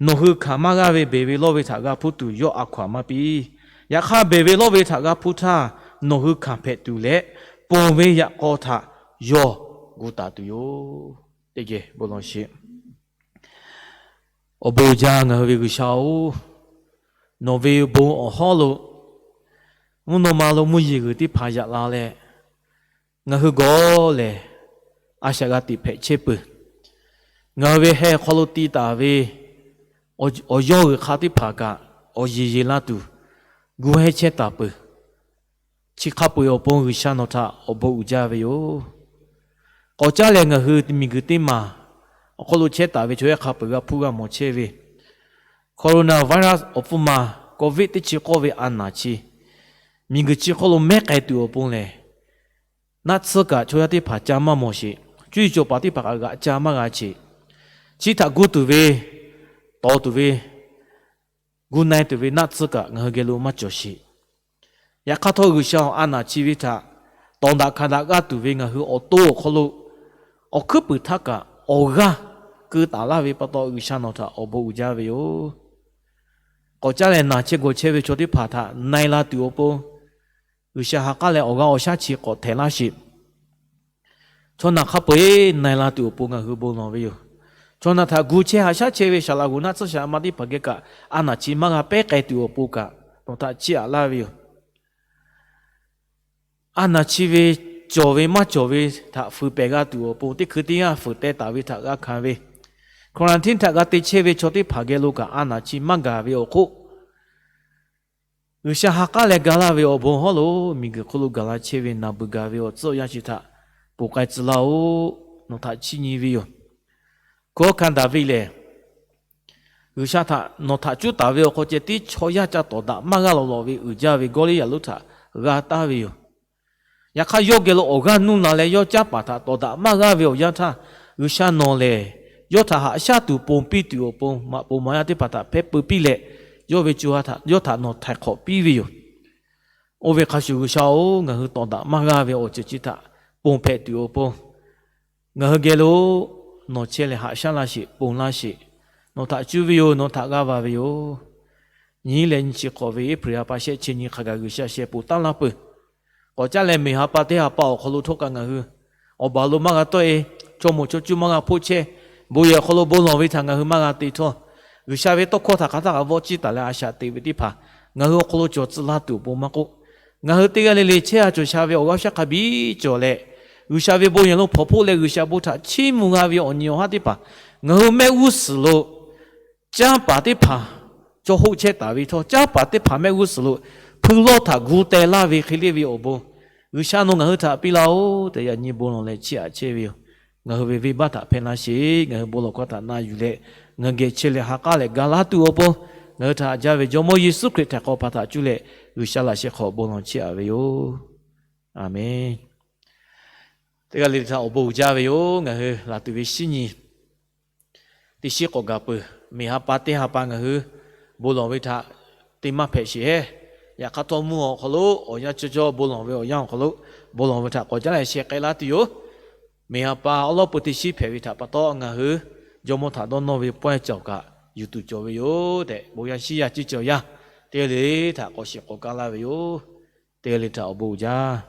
nawˬ hui hkanˍ maˇ g'aˇ ve beˬ ve lawˇ ve htaꞈ g'a hpuˇ tuˬ yawˇ a hkaw aˬ maˇ piˇ. Yaꞈ hk'aˇ, beˬ ve lawˇ ve htaꞈ g'a hpuˇ htaˇ, nawˬ hui hkanˍ hpehꞈ tuˬ leh, ponˬ ve yaꞈ k'aw htaꞈ yawˇ gu taˍ tuˬ yoˬ. Teˇ geh bon lawˬ sheˍ. Awˬ bon uiˍ jaˇ ngaˬ hui ve G'uiˬsha-oˬ, nawˬ ve bon awˬ hawˉ lo mvuhˇ naw ma lo mvuhˇ yeˬ g'uiˬ teˇ hpaˍ yaꞈ la leh, ngaˬ hui gawˬ lehˬ a shaꞈ g'a teꞈ hpehꞈ chehˇ peuˬ. Ngaˬ hui ve heh awˬ hk'aw lo ti taˍ ve awˬ yawˇ g'uiˬ hk'a teˇ hpaˍ kaꞈ awˬ yeˬ yeˬ la tuˬ, gu heh chehˇ taˍ peuˬ. Chi hk'a peu-eˬ awˬ pon G'uiˬsha nawˬ htaꞈ awˬ bon uiˍ jaˇ ve yoˬ. K'awꞈ caˉ leh ngaˬ hui miˬguiˬ teˇ maˬ awˬ hk'aw lo chehˇ taˍ ve chaw yaˇ hk'a peu-eˬ g'a hpuˇ g'a mawˬ chehˇ ve coronavirus awˬ hpfuhˇ ma, Covid teˇ chi k'awˇ ve a naˍ chi miˬguiˬ chi hk'oˆ lo mehˉ k'ai tuˬ awˬ pon lehˬ, naˆ tsuhˇ kaꞈ chaw yaˇ teˇ hpaˍ ca maˇ mawˬ sheˍ. Cuˇ yiˍ cawˬ paˍ teˇ hpaˍ kaꞈ g'aꞈ ca maˇ g'a sheˍ. Chi htaꞈ gu tuˬ ve, tawˍ tuˬ ve, gu na-e tuˬ ve naˆ tsuhˇ kaꞈ ngaˬ hui geh lo maˇ cawˬ sheˍ. Yaꞈ hk'aˇ htawˇ, G'uiˬsha awˬ a naˍ chi ve htaꞈ tawˍ daꞈ hkanˍ daꞈ g'aˇ tuˬ ve ngaˬ hui awˬ to awˬ hk'aw lo awˬ hkuiˉ puiˍ htaˇ kaꞈ awˬ g'aˇ keu taˍ laˇ ve pa taw, G'uiˬsha nawˬ htaꞈ awˬ bon uiˍ jaˇ ve yoˬ. K'awꞈ caˉ leh naˬ chehˇ gawˬ chehˇ ve chaw teˇ hpaˍ htaꞈ na-e la tuˬ awˬ pon, G'uiˬsha ha k'aˉ leh awˬ g'aˇ awˬ shaˉ chi k'awꞈ htehꞈ laˇ sheˍ. Chaw naˬ hk'a peu-eˬ na-e la tuˬ awˬ pon ngaˬ hui bon lawˬ ve yoˬ. Chaw naˬ htaꞈ gu chehˇ haꞈ shaˉ chehˇ ve saˍ laꞈ g'oˍ naˆ tsuhˇ shaˍ ma teˇ hpaˍ geh kaꞈ a naˍ chi maˇ g'a pehˉ k'ai tuˬ awˬ pon kaꞈ nawˬ htaꞈ chiˇ aꞈ laˇ ve yoˬ. A naˍ chi ve cawˬ ve maˇ cawˬ ve htaꞈ fuiˍ pehˬ g'a tuˬ awˬ pon, teˇ hkui teˇ g'aˇ fuiˍ teh taˍ ve htaꞈ g'a hkanˍ ve, quarantine htaꞈ g'a te chehˇ ve chaw teˇ hpaˍ geh lo kaꞈ a naˍ chi maˇ gaˬ ve awˬ hk'oˆ, G'uiˬsha ha k'aˉ leh ga laˇ ve awˬ bon hawˉ lo miˬguiˬ hk'oˆ lo gaˬ la chehˇ ve naˬ beuˬ gaˬ ve awˬ tcuhˉ awˬ yanˇ chi htaꞈ ponˬ k'ai tcuh laˇ-oˆ. Nawˬ htaꞈ chiˇ nyi ve yoˬ. Hkunˉ hawˉ hkanˇ Daˍviˆ lehˬ, G'uiˬsha htaꞈ nawˬ htaꞈ cuˉ taˍ ve awˬ hk'aw ceh tiˉ chaw yaˇ ca tawˍ daꞈ maˇ g'aˇ lawˬ lawˬ ve uiˍ jaˇ ve Gawˇliˇyaꞈ lonˉ htaꞈ g'a taˍ ve yoˬ. Yaꞈ hk'aˇ, yawˇ geh lo awˬ g'aˇ nuˇ la leh yawˇ canˇ paˍ htaꞈ tawˍ daꞈ maˇ g'aˇ ve awˬ yanˇ htaˇ, G'uiˬsha nawˬ lehˬ yawˇ htaꞈ haꞈ shaˉ tuˬ ponˬ piˇ tuˬ awˬ pon maꞈ poˍ maꞈ yaˇ teˇ hpaˍ htaꞈ hpehˇ peu piˇ leh, yawˇ ve co ha htaꞈ yawˇ htaꞈ nawˬ htaiˍ hk'awꞈ piˇ ve yoˬ. Oˇ ve hk'a shuˍ G'uiˬsha-oˬ, ngaˬ hui tawˍ daꞈ maˇ g'aˇ ve awˬ ceuˬ chi htaꞈ ponˬ hpehꞈ tuˬ awˬ pon ngaˬ hui geh lo nawˬ chehˇ leh haꞈ shaˉ laˇ sheˍ, ponˬ laˇ sheˍ. Nawˬ htaꞈ cuˇ ve yoˬ. Nawˬ htaꞈ g'a va ve yoˬ. Nyi leh nyi chi hk'awꞈ ve April ha pa shehˆ chi nyi hk'a gaˬ G'uiˬsha sheh ponˬ taˉ laˇ peuˬ. K'awꞈ caˉ leh miˬ ha pa teˇ ha pa awˬ hk'aw lo htawˇ kaꞈ ngaˬ hui awˬ baˬ lo maˇ g'a tawˆ-e, chaw moˍ chaw cuˇ maˇ g'a hpoˆ chehˇ, bon yehˬ awˬ hk'aw lo bon lawˬ ve htaꞈ ngaˬ hui maˇ g'a te htawˇ, G'uiˬsha ve tawˇ hkawˇ htaꞈ hk'aˬ htaˇ kaꞈ vawˆ ciˇ taˍ leh a shaꞈ teꞈ ve teˇ hpaˍ ngaˬ hui awˬ hk'aw lo cawˬ tcuh laˇ tuˬ awˬ pon maˇ k'oˆ, ngaˬ hui teˇ g'aˇ le le chehˇ ha cawˬ sha ve awˬ g'aˇ shaˉ hk'a biˇ cawˬ leh, G'uiˬsha ve bon yehˬ lo hpawnˬ hpoˆ leh G'uiˬsha bon htaꞈ chiˇ mvuh g'a ve awˬ nyi awˬ haˉ teˇ hpaˍ ngaˬ hui mehˆ g'uˇ suhˍ lo canˇ paˍ teˇ hpaˍ cawˇ hoˆ chehˇ taˍ ve htawˇ, canˇ paˍ teˇ hpaˍ mehˆ g'uˇ suhˍ lo hpui lawˇ htaꞈ gu teh laˇ ve hk'e le ve awˬ bon G'uiˬsha nawˬ ngaˬ hui htaꞈ piˇ laˇ-oˆ tehꞈ yaꞈ nyi bon lawˬ leh chiˇ aꞈ chehˇ ve yoˬ. Ngaˬ hui ve venˇbaˆ htaꞈ hpehˇ laˇ sheˍ. Ngaˬ hui bon lawˬ hkawˇ htaꞈ na yuˬ leh, ngaˬ hui geh chehˇ leh ha k'aˉ leh ga laˇ tuˬ awˬ pon, ngaˬ hui htaꞈ haꞈ jaˇ ve Jawˇmawˇ Yeˍsuˆ Hkriꞈ htaiˍ hk'awꞈ hpaˍ htaꞈ cuˇ leh G'uiˬsha laꞈ sheh hk'aw bon lawˬ chiˇ aꞈ ve yoˬ. Aˍmenˍ. Teˇ g'aˇ le le htaꞈ awˬ bon uiˍ jaˇ ve yoˬ. Ngaˬ hui laˬ tuˬ ve shinˉ nyi teˇ shinˉ k'awꞈ gaˬ peuˬ. Miˬ ha pa teˇ ha pa ngaˬ hui bon lawˬ ve htaꞈ te maˇ hpehꞈ sheˍ hehˉ. Yaꞈ hk'aˇ htawˇ, mvuhˇ awˬ hk'aw lo awˬ yanˇ cawˇ cawˇ bon lawˬ ve awˬ yanˇ awˬ hk'aw lo bon lawˬ ve htaꞈ k'awꞈ caˉ leh sheh k'ai laˇ tuˬ yoˬ. Miˬ ha pa awˉ lawˉ peu teˇ shinˉ hpehꞈ ve htaꞈ pa taw, ngaˬ hui jawˇmawˇ htaꞈ dawˇ nawˇ ve pawehˇ cawˬ kaꞈ yuˬ tuˬ cawˬ ve yoˬ tehꞈ, bon yaˇ shinˉ yaˇ ciˇ cawˬ yaˇ teˇ g'aˇ le le htaꞈ k'awꞈ shiˍ k'awꞈ kaˇ laˇ ve yoˬ. Teˇ g'aˇ le htaꞈ awˬ bon uiˍ jaˇ.